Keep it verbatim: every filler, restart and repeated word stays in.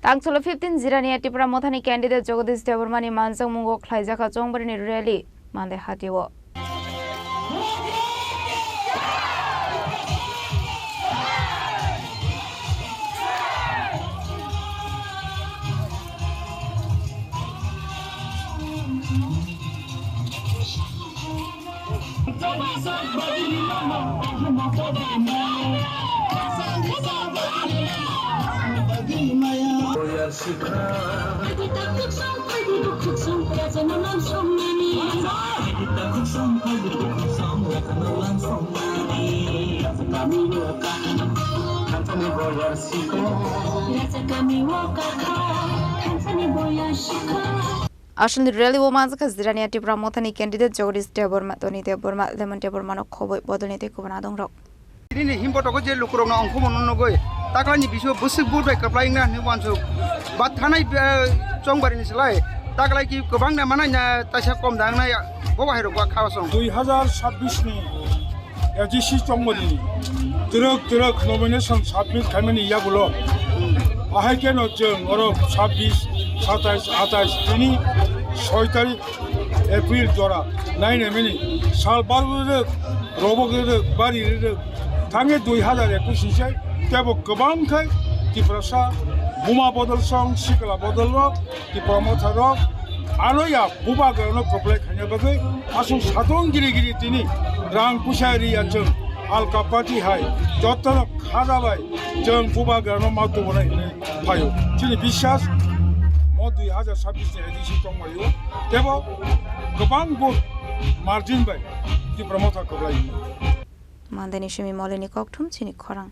Angcholo fifteen Jirania Tipra Mothani candidate Jagadish Debbarmani manjakmungo khlaijakha Chongbarini rally Mande hatio. Aswkni rally o manjakha Jirania Tipra Mothani candidate Jagadish Debbarma, Tony Debbarma, Lemon Debbarmano khobwi bodolni tei kubun adongrok. Nini himbotogo je lukurokno ongkhormano nugwi taklaini bisingo bwswk vote bai kwplai wngna hinwi uansuk. Ba thanai, eh, Chongbarini slai taklai ki kwbangna manai na taisa kom da wngnai bo bahairok ba kha song. Dui hazar sabbish ni A D C Chongbarini twrwk twrwk nomination submit khaimani yagulo. Ahai kheno chwng oro sabbish, satais, atais tini soi tarik April jora nai naimani sal bar rwrwk, robok rwrwk, bari rwrwk thangwi dui hazar ekush ni sai tebo kwbang khai Tiprasa buma bodol song sikla bodol rok Tipra Motha rok ano ya bubagrano kwplai khaina bagwi aswk satung giri giri tini rang puisa ri ya chwng alka party hai jotono khaja bai chwng bubagrano ma tubunai hinwi phaio. Chini biswas o dui hazar sabbish ni A D C tongmaio tebo kwbang vote margin bai Tipra Motha kwplai. Mandeni simi Molini kokthum chini khorang.